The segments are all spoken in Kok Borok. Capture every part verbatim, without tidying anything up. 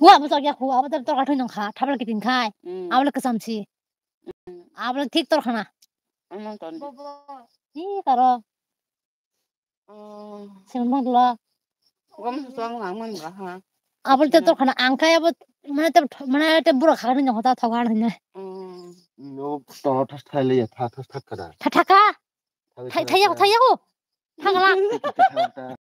Wa, abo chok ya khu, abo tor ka thoi nong kha, thabla kiting khai. Hmm. Abo le kasam si. Hmm. Abo le thik tor khana. Ano ton. Hi karo. Oh. Sing mang dula. Gom sa chong lang man ga ha. Abo le tor khana ang khai abo mane te, mane te bura kha ni nong ta thogan hina. Hmm. No, to thas thai le ya, tha thas thak kada. Tha thak ka? Thai, thai, thai, thai ya ko, thai ya ko. Thang la. Thai, thai, thai, thai.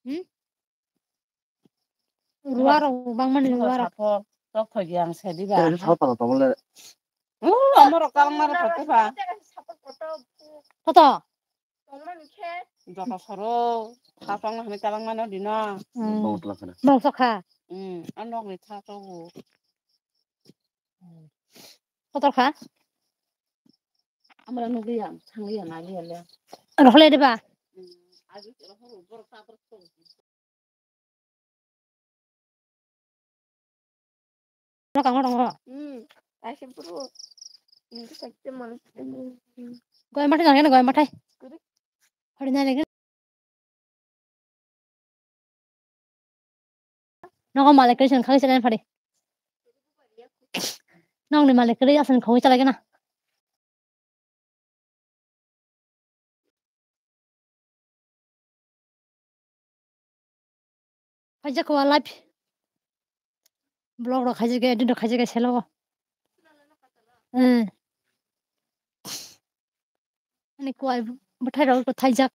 Hmm? Ruwa rok bangmani ruwa rok. Tok thoi yang se diba. Tei sa tala tongole. Oh, amorok kalang maro photo ba. Photo. Joto soro, sa tong hwnwi kalang mano dino. Hmm. Bong tla khana. Bong sokha. Hmm, a nokni sa togo. Kotor kha? Amra nugwi ya, thangwi ya, nagwi ya le. Rohole de ba? Hmm, agi rohoro, borok ta borok to. Roka ngoro ngoro. Hmm, agi bro. Ini sakit malu. Goi mathai nang, goi mathai. Kuri. Hori nai lagi. Nogo malik kwrwi chwng khagwi chalai phari. Nokni malik kwrwi aswk khogwi chalai gana. Khaijak wa live. Vlog rok khaijak, edit rok khaijak, selo. Hmm. Ani kwai bwthai rok thaijak.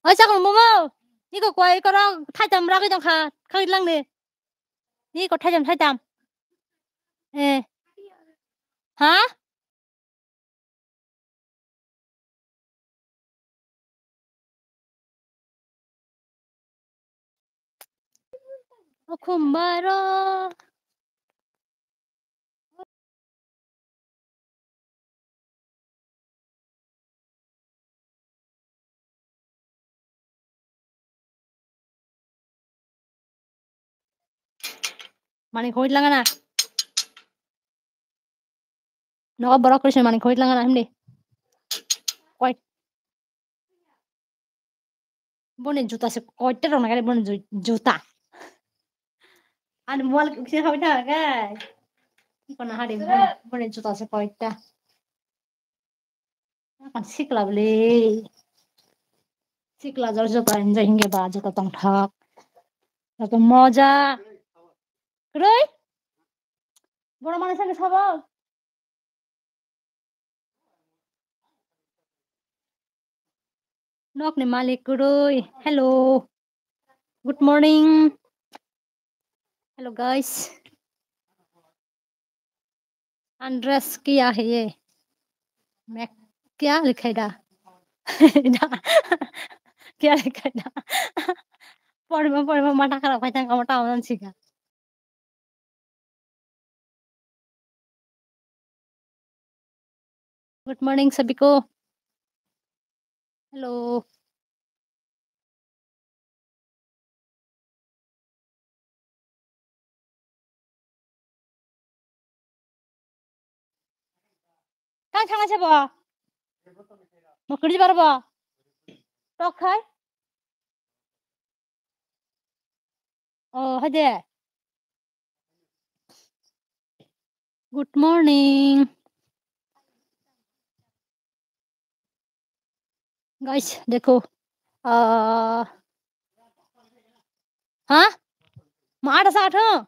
Oi, chakol momo. Niko kwai koro thaitam ragwi tongkha, khagwi langni. Niko thaitam, thaitam. Eh. Ha? Okhum baro. Mani khoi langana. Nogo borok Krishna mani khoi langana himdi. Koi. Boni juta se koitor rok nagari boni ju-, juta. Ani mobile kisa khawi tha gai. Kono hari boni, boni juta se koitor. Akan sikla beli. Sikla jor juta enjoy hinge ba juta tongthok. Juta moja. Kroi? Boro mana sake sabo? Nokni malik kwrwi. Hello. Good morning. Hello, guys. Undress kiya hai ye? Main kya likhai da? Kya likhai da? Porima, porima, mata kharap khai thang, ama ta ama sikha. Good morning, sabhi ko. Hello. Kang thangna se bo? Mo kwrwi bar bo? Tok khai? Oh, hai de. Good morning. Guys, dekho. Ah. Ha? Ma ada sa atho?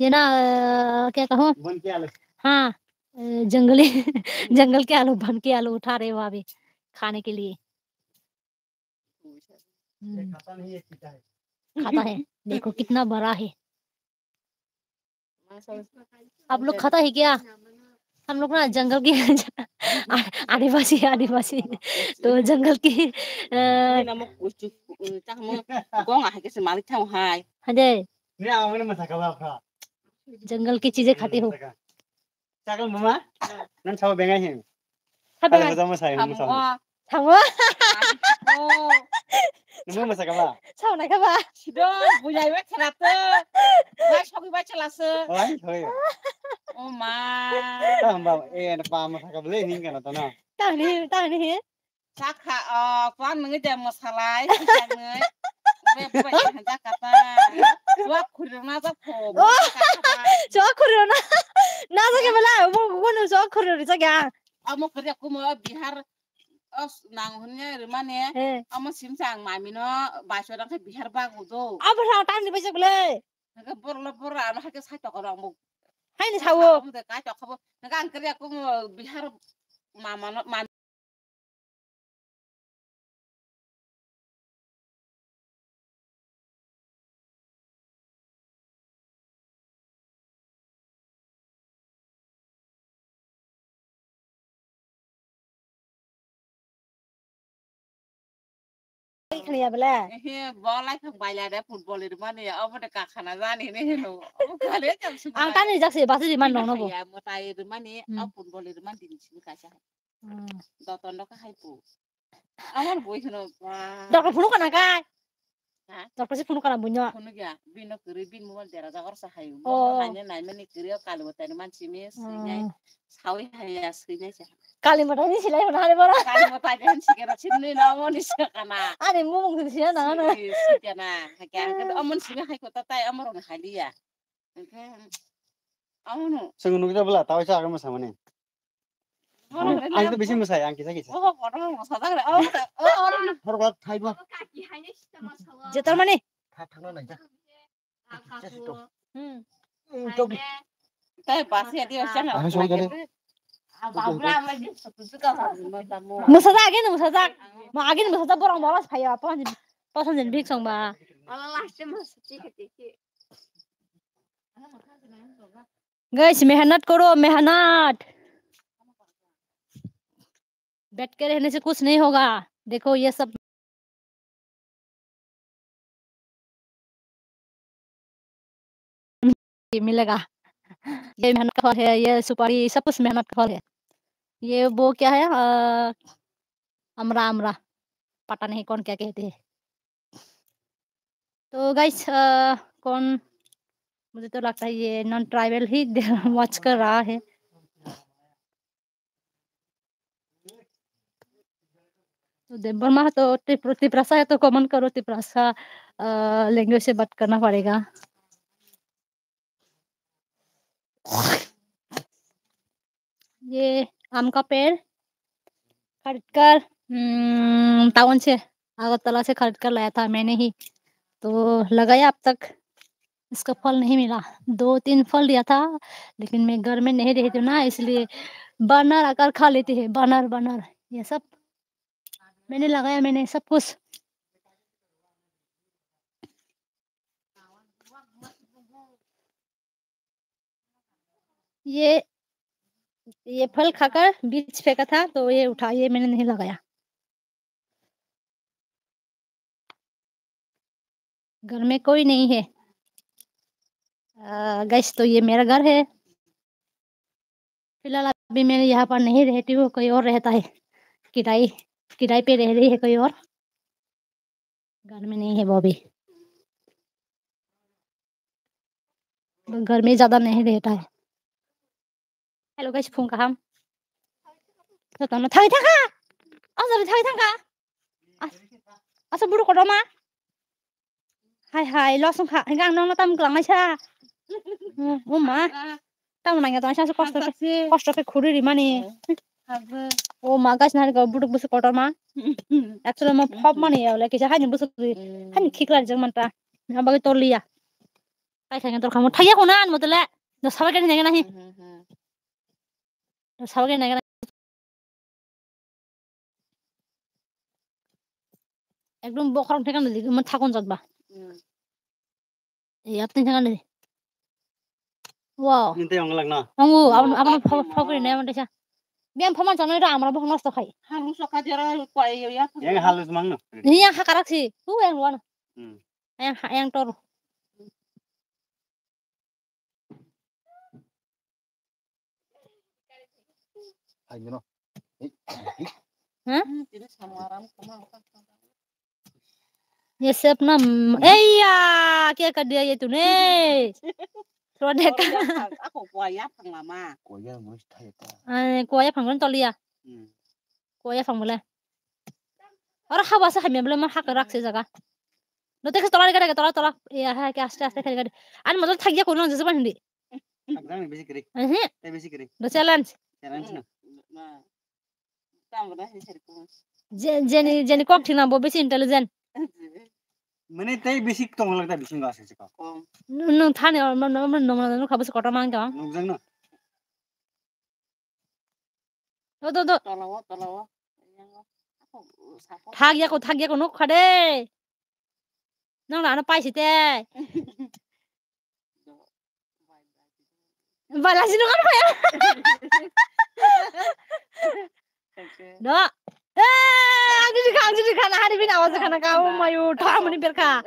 ये ना, अ, क्या कहूँ? वन के आलू। हाँ, अ, जंगली, जंगल के आलू, वन के आलू उठा रहे हो अभी खाने के लिए। हम्म। खाता है, देखो कितना बड़ा है। आप लोग खाता है क्या? हम लोग ना जंगल के आ-, आदिवासी, आदिवासी। तो जंगल की, अ, Ini nama kucuk, eh, cak mo, gong ah, kasi malik tau hai. Hade. Ini awalnya masak apa, Kak? जंगल की चीजें खाती हो। Masak apa? Cakal mama? Nan sawa bengai hin. Sawa bengai. Kala sama saya, sama. Sawa. Sawa. Oh. Nunggu masak apa? Sawa nak apa? Sido, bujai wa khelate. Wa sogi wa chelase. Oh, ai, sogi. Oh ma. Tamba, eh, na pa masak apa le, ning kana to na. Tani, tani. Sakha, oh, kuan nungi de masalai, kuan nungi. Be, be, hanjak kata. Wa khuri na jak ko. Oh. Chok khuri na. Na jak ke bela, mo, mo, chok khuri na jak ya. Amo khuri kumo Bihar. Os nang hwnwi rwmani, eh, omo simsa ang mamino baisora khe Bihar bago do. Abo sa tamni baijak le. Hake borok lo borok ano hake sai tokoro ang bo. Haini sawo. Omo de kai tokabo. Hake ang kariya ko Bihar mamano, mami. Khaniya bele. Ehe, bo lai thang baila de football ri mani, obo de kakhana jani ne hino. Obo khale jam su. Ang tani jak se basi di man nong no bo. Ya, mo tai ri mani, hmm, a football ri man din sin kaisa. Hmm. Doton do ka hai pu. Amar boi kheno ba. Doktor phunu kana kai? Ha? Doktor si phunu kana bunyo? Phunu ya, bino kiri bin mo dera jagor sa hayu. Oh. Hanya nai mani kiri o kali bo tani man simi, hmm, sinai. Sawi haya sinai sa. Kali mata ni silai hona hale bora. Kali mata ni sikera sinni na mo ni sakana. Ani mumung sin sina na na. Sikana. Hakya, amon simi hai kota tai amor on haliya. Oke. Amono. Sing nukja bela, tawai sa agama samani. Ang to bisi mwsai, ang kisa kisa. Oh, kotor mwsajak re. Oh, oh, oh. Hor kok thai bo. Jetor mani. Tha thangna nai ja. Hmm. Hmm, to. Tai basi adi osya. Ah, song kali. Mwsajak, agin mwsajak. Mo agin mwsajak borok molas phaiya. Pasan pasan jen bik song ba. Guys, मेहनत करो, मेहनत। बैठ के रहने से कुछ नहीं होगा। देखो, ये सब मिलेगा। ये मेहनत का फल है, ये सुपारी, सब कुछ मेहनत का फल है। ये वो क्या है? अ, अमरा, अमरा। पता नहीं कौन क्या कहते हैं। तो गाइस, अ, कौन, मुझे तो लगता है ये नॉन ट्राइबल ही दे-, वॉच कर रहा है। तो देवबर्मा है तो त्रिप-, तिपरासा है तो कमेंट करो, तिपरासा, अ, लैंग्वेज से बात करना पड़ेगा। ये आम का पेड़ खरीद कर, हम्म, टाउन से, अगरतला से खरीद कर लाया था मैंने ही, तो लगाया, अब तक इसका फल नहीं मिला। दो तीन फल दिया था, लेकिन मैं घर में नहीं रहती हूँ ना, इसलिए बर्नर आकर खा लेती है, बर्नर, बर्नर, ये सब मैंने लगाया, मैंने सब कुछ। ये, ये फल खाकर बीज फेंका था, तो ये उठा, ये मैंने नहीं लगाया। घर में कोई नहीं है। अ, गाइस, तो ये मेरा घर है। फिलहाल अभी मैं यहाँ पर नहीं रहती हूँ, कोई और रहता है। किराए, किराए पे रह रही है कोई और। घर में नहीं है वो अभी। घर में ज्यादा नहीं रहता है। Hello guys, phung kaham. Jotono thangwi thangkha. Ajari thangwi thangkha. As-, asa buru kotorma. Hai hai, losong kha. Hinkhe ang nono tamo kwlangnaisa. Hmm, o ma. Tamo nangya tongsa kosto khe, kosto khe khuri rimani. O ma, guys, nari go buduk busu kotorma. Actually mo phop mani ya, like kisa hani busu ri. Hani khikla rijak manta. Abagwi toliya. Tai thangya tor khamo. Thangya khuna an motole. No sabagani nangya nahi. No sabagani nangya. Ekdom bokhorok thekano di, mo thakon jotba. Hmm. Iya, tini thekano di. Wow. Ini teh yang lak na. Angu, abang, abang pho-, pho-, pho-, ne, abang desa. Biang phoman chano ira amra bokhorok nosto khai. Halus kha jara kwai ya. Yang halus mang no. Ini yang hakarak si. Hu yang luan. Hmm. Yang ha-, yang tor. Hai, mino. Hah? Ye sep na, mm, eya, kya kar diya ye tune? Throda dekha. Ako kuaya phang lama. Kuaya mo thai ta. Ai, kuaya phang toliya. Hmm. Kuaya phang bole. Aro haba sa hamya bole ma hak rak se jaga. No te tola gade tola tola. Ya ha ke aste aste khali gade. An mo thak ya ko no jesa hindi. Agdam besi kiri. Eh. Te besi kiri. Do challenge. Challenge na. Je, jeni, jeni kok thina bo besi intelligent. Mane tei besi tong lagda bisi ga se ko. No, no thani no no no no no khabu se kota mang ka. Nukjang no. Do, do, do. Tolao, tolao. Thak ya ko, thak ya ko, nuk kha de. Nang rano paisi te. Bala sino kan paya. Do. Eh, ang jadi kha, ang jadi kha, na hari bini awas kha na ka, oh mayu, tham ni berkha.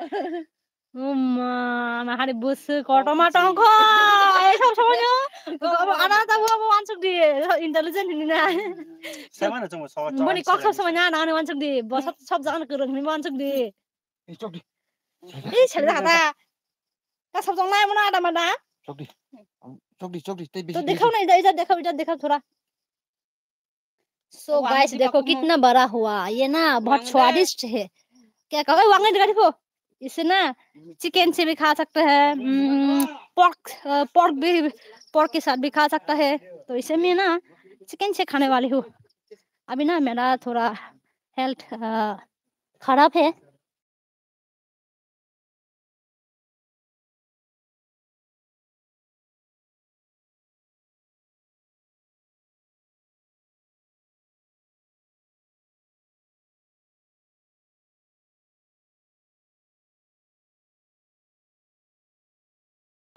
Umma, na hari busu kotor ma tongkho. Ei, sob somoi no. Ana ta bo bo wansuk di. Intelligent ni na. Sama na chungo so. Boni kok sob somoi na na wansuk di. Bo sob sob jaga kwrwng ni wansuk di. Ei, chok di. Ei, sel da ta. Ta sob jong nai mo na ada ma da. Chok di. Chok di, chok di. Tei bisi. To dekho na, idhar, idhar dekho, idhar dekho thoda. So guys, देखो कितना बड़ा हुआ, ये ना बहुत स्वादिष्ट है। क्या कहो, वांगने देखो, इसे ना चिकन से भी खा सकते हैं, हम्म, पोर्क, अ, पोर्क भी, पोर्क के साथ भी खा सकता है। तो इसे में ना चिकन से खाने वाली हूँ। अभी ना मेरा थोड़ा हेल्थ, अ, खराब है।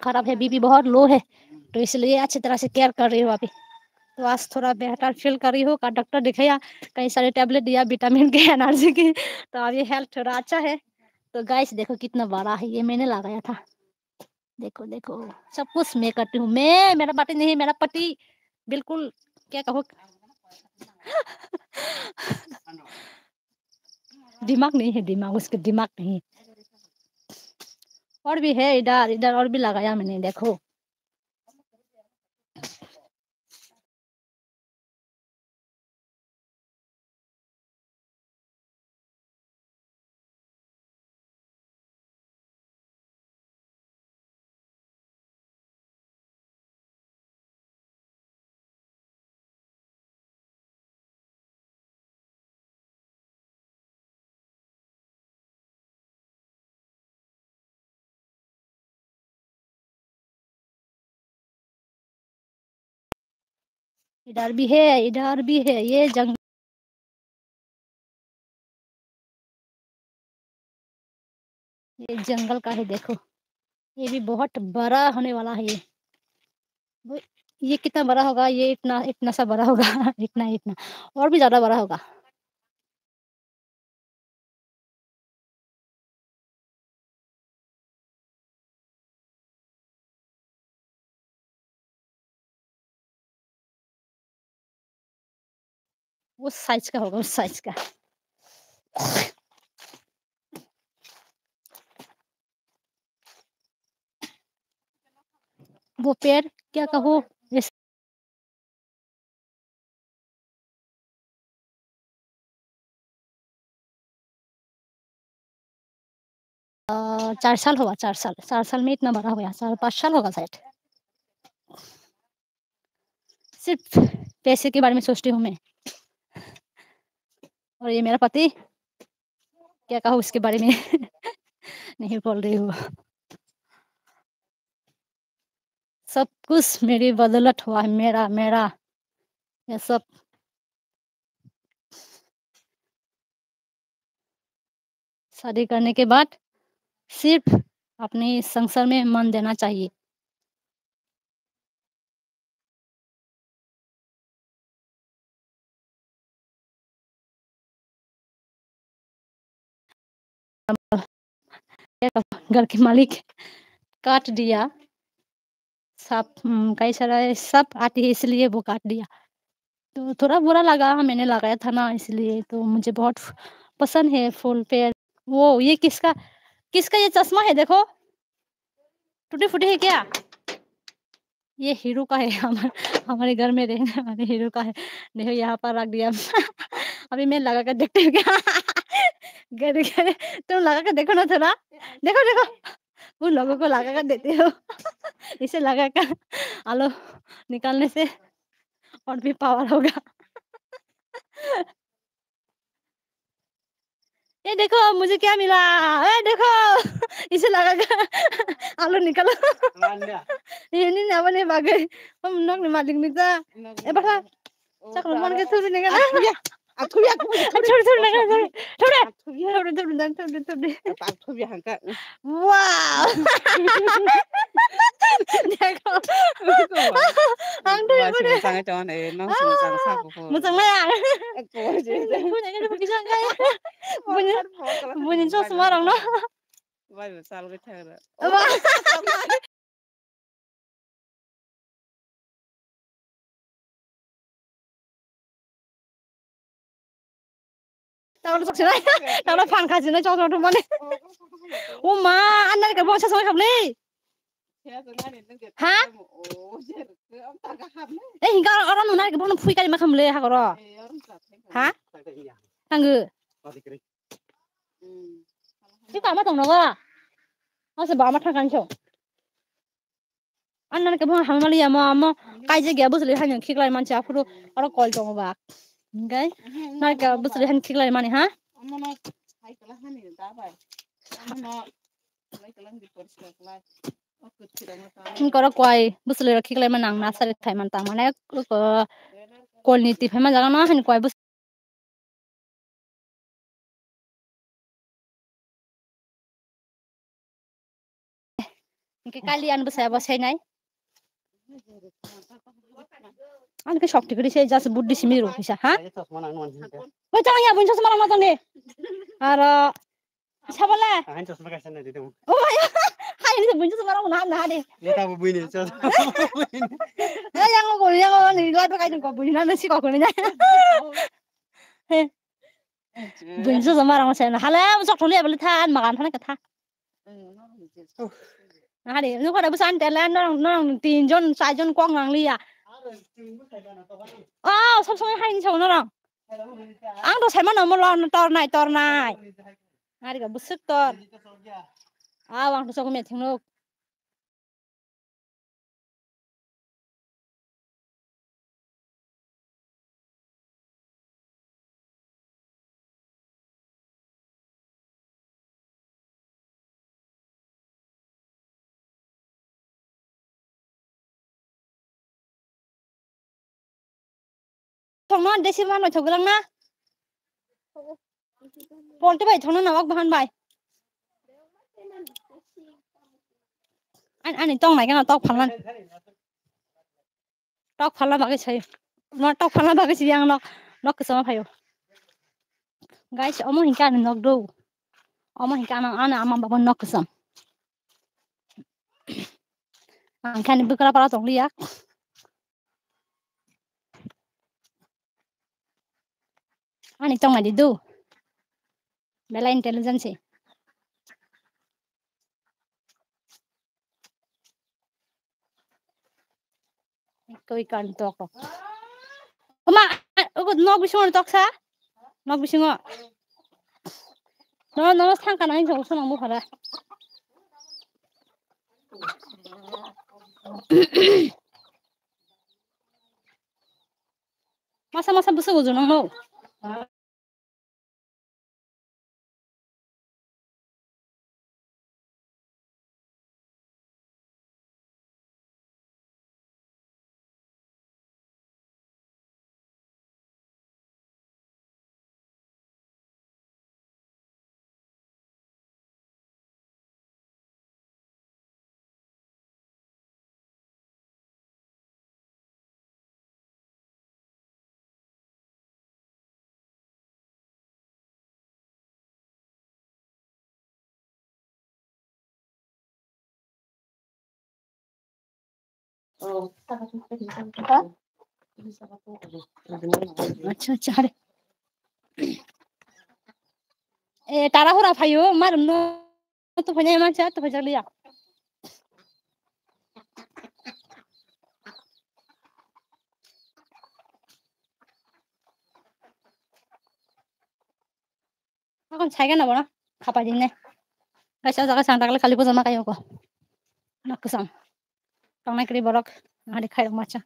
खराब है, बीपी बहुत लो है, तो इसलिए अच्छी तरह से केयर कर रही हूँ अभी। तो आज थोड़ा बेहतर फील कर रही हूँ, का डॉक्टर दिखाया, कई सारे टैबलेट दिया विटामिन के, एनर्जी की, तो अभी हेल्थ थोड़ा अच्छा है। तो गाइस, देखो कितना बड़ा है, ये मैंने लगाया था। देखो, देखो, सब कुछ मैं करती हूँ। मैं, मेरा पति नहीं, मेरा पति बिल्कुल, क्या कहो, दिमाग नहीं है, दिमाग, उसके दिमाग नहीं। और भी है इधर, इधर और भी लगाया मैंने, देखो। इधर भी है, इधर भी है, ये जंगल। ये जंगल का है, देखो, ये भी बहुत बड़ा होने वाला है ये। वो, ये कितना बड़ा होगा? ये इतना, इतना सा बड़ा होगा। इतना, इतना, और भी ज्यादा बड़ा होगा। उस साइज का होगा, उस साइज का। वो पेड़ क्या कहूँ, इस अ, चार साल होगा, चार साल, चार साल में इतना बड़ा हो गया, चार पाँच साल होगा शायद। सिर्फ पैसे के बारे में सोचती हूँ मैं। और ये मेरा पति, क्या कहूँ उसके बारे में, नहीं बोल रही हूँ। सब कुछ मेरी बदौलत हुआ है, मेरा, मेरा, ये सब। शादी करने के बाद सिर्फ अपने संसार में मन देना चाहिए। घर के मालिक काट दिया। सब, हम्म, कई सारा है, सब आती है, इसलिए वो काट दिया। तो थोड़ा बुरा लगा, मैंने लगाया था ना, इसलिए। तो मुझे बहुत पसंद है फुल पेड़। वो, ये किसका, किसका ये चश्मा है? देखो, टूटी फूटी है क्या? ये हीरो का है, हमारे, हमारे घर में रहने वाले हीरो का है। देखो, यहाँ पर रख दिया। अभी मैं लगा कर देखती हूँ क्या। गड़े, गड़े, तुम लगा कर देखो ना थोड़ा। देखो, देखो, उन लोगों को लगा कर देती हूँ। इसे लगा कर आलू निकालने से और भी पावर होगा। ये देखो, मुझे क्या मिला? ये देखो, इसे लगा कर आलू निकालो। ये नहीं ना बने बागे। हम नोक ने मालिक नहीं था। ए, बड़ा। Chakra man ke thuri ne kana? Athuya, athuya, athuya, athuya. Thuri, thuri ne kana, thuri. Thuri. Athuya. Thuri, thuri, thuri, thuri, thuri. Athuya hangka. Wow. Dekho. Ang thuri. Wah, thuri. Sung sang chon e, no sung sang sa ko. Mo sang ya. Ko je. Thuri ne kana bisa kai. Buni, buni chosma rong no. Wah, sal ke thara. Wah. Tawno sok sinai, tawno phan kha sinai, chok chok thumani. O ma, anna ke bongsa soi khamle. Ha? Eh, hinga oro nuna ke bono phui kali ma khamle ha koro. Ha? Tangu. Sika ma tong nogo. Ase ba ma thang kan chong. Anna ke bo hamali ya mo, amo kaijak ya bwswlwi haino khiklai manse aphuru oro kol tongo ba. Hingke narikhe bwswlwi haino khiklai mani ha? Hingke oro koi bwswlwi rok khiklai mani ang nasari thai man tang mane kolni twi phai man jaga no haino koi bwswlwi. Hingke kali ani bwsai bo sainai. Ani ke sok tikri se just buddi simi ro kisa, ha? Oi, chang ya, bunso sima rang ma tong de. Aro, sabala. Ahan chosma kaisa nai de. Oh, hai, hai, ni bunso sima rang na, na de. Ye ta bu bui ni chosma. Eh, yang ko, yang ko, ni la to kai ko bui na, na si ko ko ni na. He. Bunso sima rang ma se na. Hala, sok tholi ya bali tha, an magan thana ka tha. Hari, nung khora bwsa ani tele, norong, norong tin jon, char jon kok nang liya. Oh, sob somoi haini sao norong. Ang to saimano mo lon tornai, tornai. Hari ka bwswk tor. Aw, ang to sok me thung nuk. Thongno desi ma noi thok lang na. Polti bai thongno na wak bahan bai. An ani tong nai kana tok phalman. Tok phalna bagwi sai. Ma tok phalna bagwi si yang nok, nok kwchama phaio. Guys, omo hinkhe ani nok do. Omo hinkhe ano, ano ama baba nok kwcham. Ang khani bwkra para tong liya. Ani tong nai di do. Bela intelligence. Koi kan tok. Oma, ugo nok bisingo tok sa? Nok bisingo. No, no, sang kana hin jong sonong bukhara. Masa masa busu buju nang no. Acha, acha, hare. E, tara hura phaio, marum no. Tuphainai mansa, tuphaijak liya. Akon saigana bono khapai dinai. Kaisa jaga sang dakle kali puja ma kayo ko. Nok kusang. Tongnai kri borok. Hari khai rok macha.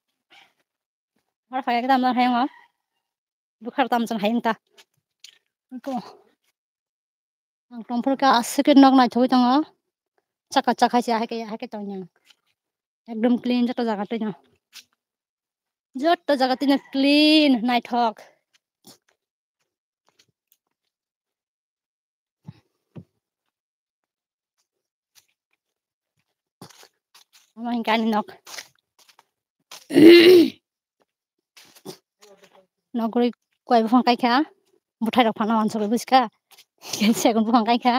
Har khai ekdam na hayang. Bukhar tam chang hayang ta. Ko. Ang tongphuru khe aswk khe nok naithogwi tongo. Chaka chaka se hai khe, hai khe tongya. Ekdom clean joto jaga twi no. Joto jaga twi no clean naithok. Omo hinkhe ani nok. Nogwi koi buphang kaikha, bwthai rok phano wansugwi bwskha, segun buphang kaikha,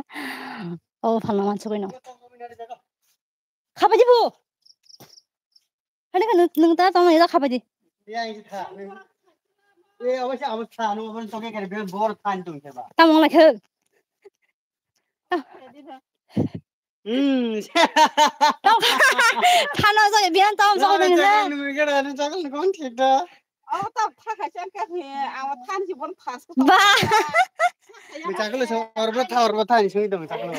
o phano wansugwi no. Khabaidi bo. Hani ka nwng ta tamo ila khabaidi. Tamo lai khe. Hmm. Tamo sa bihan tamo sa ko ding le. Nungwi kada anu chakal nukon thik da. Abo ta pha khai chang ka he, abo than si bon phas ko. Ba. Nung chakal so orba tha orba tha ni sui dong chakal.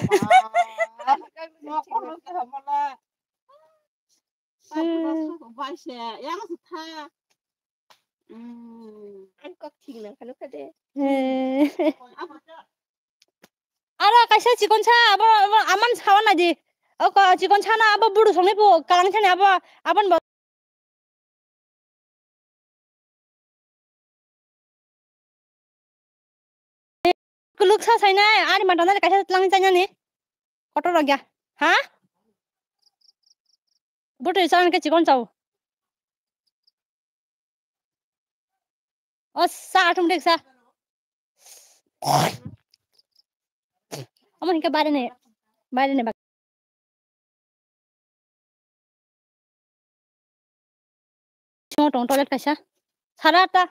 Mo ko ro ta bola. Ba se, yang se tha. Hmm. Ang kok thik na khalo kade. Abo ta Aro kaisa chikon sa abo, abo aman sawan naidi. O ko chikon sa na abo buru songni bo kalang sani abo abon bo. Kuluk sa sainai ari mata nari kaisa tlang chainani. Kotor rok ya. Ha? Butui sa ke chikon chau. O sa atum dek sa. Omo hinkhe bare ne, bare ne bak. Simo tong toilet kaisa. Sara ta.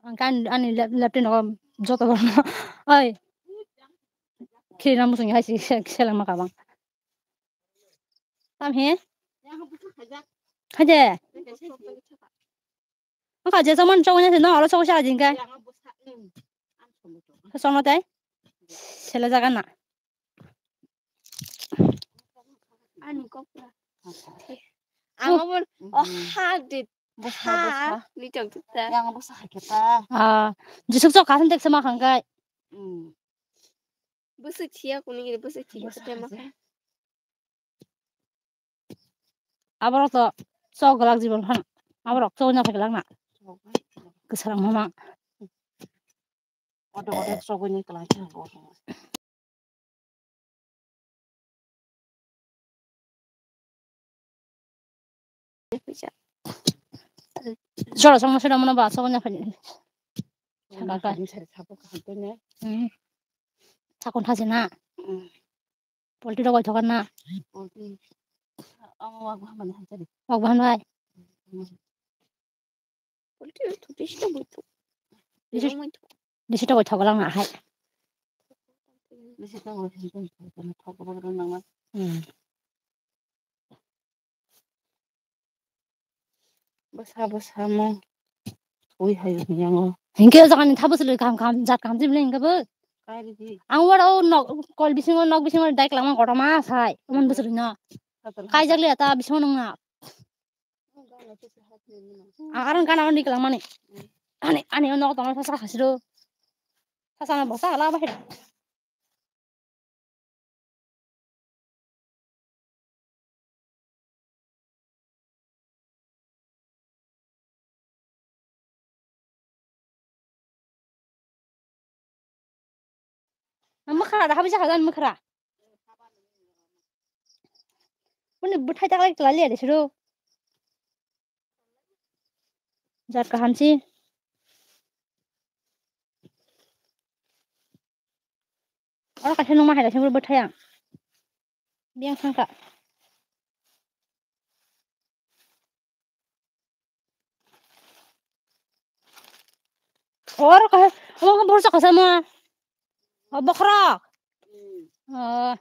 Ang kan ani lap-, laptop no joto borno. Oi. Khiri na musung hai si se-, selang ma kabang. Tam he? Haje. Ang kaje saman chong ne no alo chong sa jing kai. Chong no tai. Sela jaga na. Ani kopra. Ang abon o ha de. Bwsa, ha, bwsa. Ni chong tuta. Yang bwsa hai khe ta. Ah, jisuk chok kasan tek sama khang kai. Hmm. Bwswk thiya kuni gini bwswk thiya. Bwswk khe ma thiya. Aborok to chok gwlak jibon phano. Aborok chok wngya phaikhe langna. Chok bai. Kwsarang mama. Odo odo chok wngya kwlai khe. Jora songma sira mano ba sabo nya phani. Sana kai. Sari sabo kaham to ne. Hmm. Sakon thasi na. Hmm. Polti rok bai thokan na. Polti. Ang wak bahan mani hansari. Wak bahan bai. Hmm. Polti rok thuti sita butu. Bisi, bisi to bai thokan lang na hai. Bisi to bai thokan lang na. Hmm. Bwsa bwsa mo. Ui hai yang o. Hinkhe o jaga ni thabo sului kaham kaham jat kaham jibli hinkhe bo. Kairi di. Ang wara o nok kol bisingo nok bisingo dai klama kotorma sai. Umon bwswrwino. Kaijak liya ta bisingo nungna. Ang arang gana ni klangmani. Ani ani o nok tongma sasa hasiro. Sasa na bwsa ala bahai. Mwkhra da habi jaha jan mwkhra. Bini bwthai taklai klai liya de siro. Jat kaham si. Oro kaisa nungma hai da siro bwthai ang. Biyang sangka. Oro kahe, omo borsa kasa ma. O bokhorok. Hmm. O.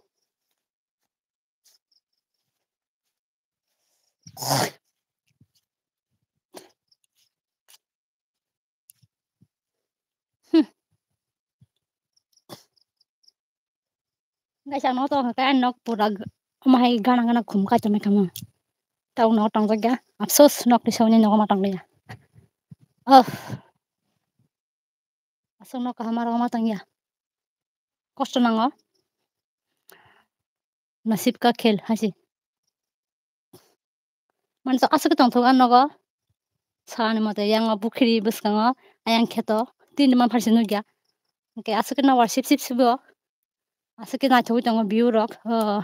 Hmm. Guys, ang nok tong kha, nok pura g-, omo hai gana gana khum kai tongmai kamo. Tau nok tong jak ya. Apsos nok ni sauni nok ma tong ya. Oh. Aswk no kaham aro ma tang ya. Kosto nango. Nasib ka khel hai se. Mane to aswk tong thok ang nogo. Sani mote yang o pukhri bwskango ayang kheto tin man pharsi nugya. Hwnkhe aswk no war sip sip sibo. Aswk naithogwi tongo view rok. O,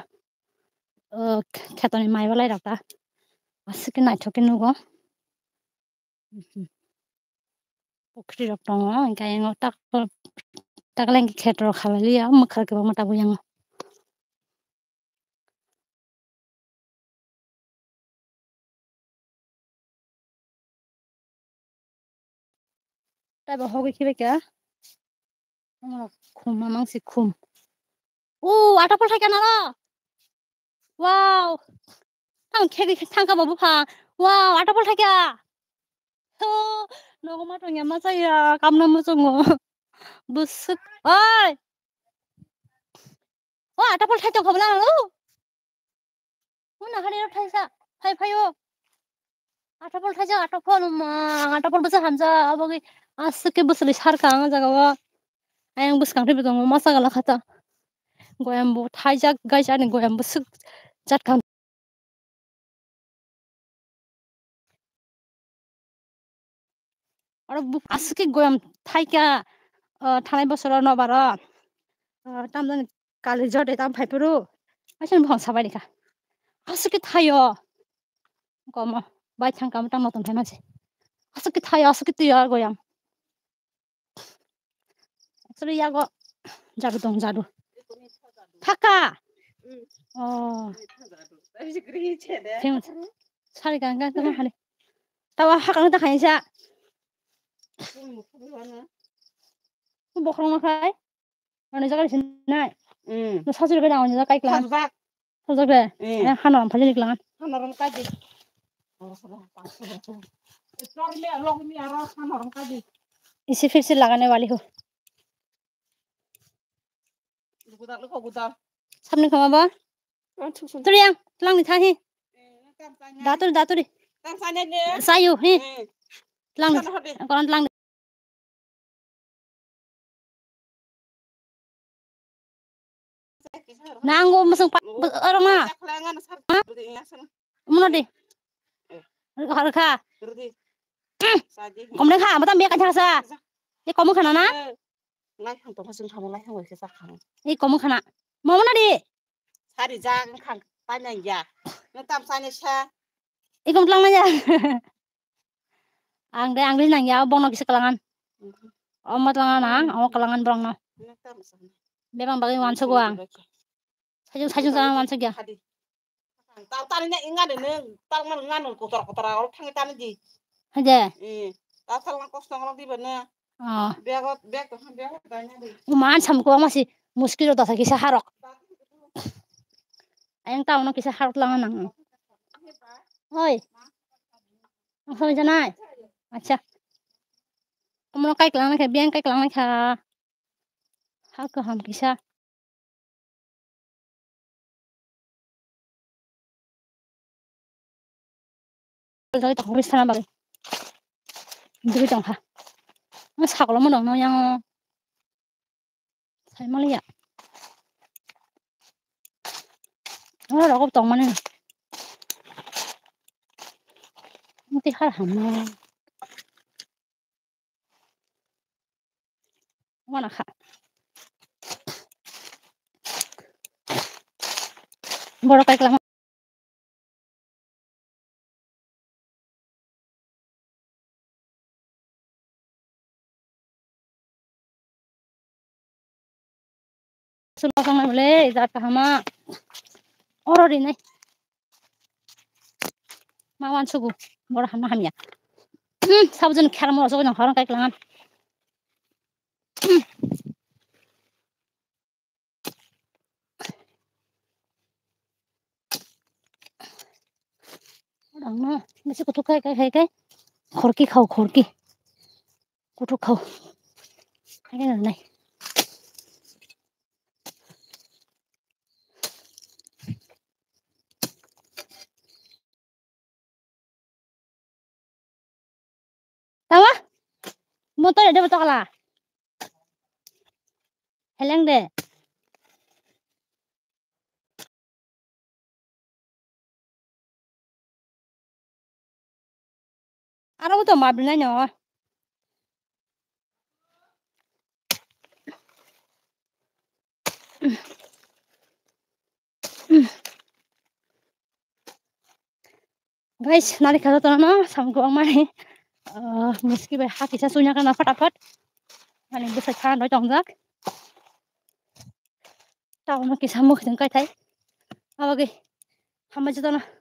o, khetoni mai balai rok ta. Aswk naithok khe nugo. Mhm. Pukhri rok tongo, hwnkhe ayang o tak, tak lengkhe kheto rok khalai liya, mwkhang kwbangma tabuk yango. Taibo hogwi khibaikha. Omo khum mamang se khum. O, waterfall thaikha naro. Wow. Tang khegwi thangkha bo bupha. Wow, waterfall thaikha. Ho, nogo ma tongya ma chaya, kamna muchungo. Bwswk. Oi. O, waterfall thaikha khobla o. Huna hari rok thaisa, phai phai o. Waterfall thaisa, waterfall ma, waterfall bwsa hamsa, abogi aswk khe bwswli sarka ang o jaga o. Ayang bwskang tei bwskango masa gala khata. Goyam bo thaijak, guys, ani goyam bwswk jat kaham. Oro buk aswk khe goyam thaikha, o, thanai bosoro nobaro, o, tamjani kali jode tam phaiphuru, aswk buphang sabai rikha. Aswk khe thaio. Komo, bai thang kamo tang notong thai manse. Aswk khe thaio, aswk khe twiyo goyam. Actually, yago jadu tong, jadu. Thaka. Oh. Famous. Sari gang gang tama hali. Tawa hakang ta khainsa. Bokhorok ma khai. Ani jaga sinai. Mm. No sajil ga ani jaga kai klang. Sajak. Sajak de. Mm. Eh, hano am phajini klang. Hano rom kai di. Tor me log me aro hano rom kai di. Isi phir se lagane wali ho. Gudal ko gudal. Samni khama ba? Turi ang, tlang ni thahi. Daturi, daturi. Sayu, hi. Tlang ni. Koran tlang ni. Nango musung pa, oro ma. Ha? Muno di. Harkha. Komne kha, mata me kajha sa. E komu khana na? Lai hang to phasung khamo lai hang waisa sa khamo. E komu khana. Momo na di. Sari ja khang pa nang ya. Nang tam sa ne sa. E kom tlang na ya. Ang de, ang de nang ya, bongno kisa kalangan. Omo tlang na, omo kalangan borok no. Bebang bagwi wansugo ang. Sajung, sajung sana wansugo ya. Tal tani na inga de neng, tal man ngano kotor kotor aro thangi tani di. Haje. Eh, tal tal nang kosong rok di bana. Oh. Bego, bego, bego, bego. Uman samko masi muskil rok dasa kisa harok. Ayang tao no kisa harok langa nang. Oi. Ang sami janai. Acha. Kamu kai kelang kha, biang kai kelang kha. Ha kaham kisa. Doi tong ri sana bagwi. Doi tong kha. Ang saklo mo dong no yang. Sai maliya. Ang rogo tong mani. Ang ti har ham. Wana kha. Borok kai klang. Sulo kang le jat kahama. Oro ri nai. Ma wan sugu. Boro hama hamya. Hmm, sabjun khera mo sugu jang horang kai klang. Ang no, bisi kutuk khai, khai, khai, khai. Khorki khao, khorki. Kutuk khao. Khai, khai, nai. Tama? Motor ada betul lah. Heleng de. Aro to mabri nai no. Guys, nari kha jotono samung kwbangma ni, ah, muski bai ha kisa suina kana fatafat. Ani bwsai phan roi tongjak. Tamo kisa mukti kai thai. Abagwi hambai jotono.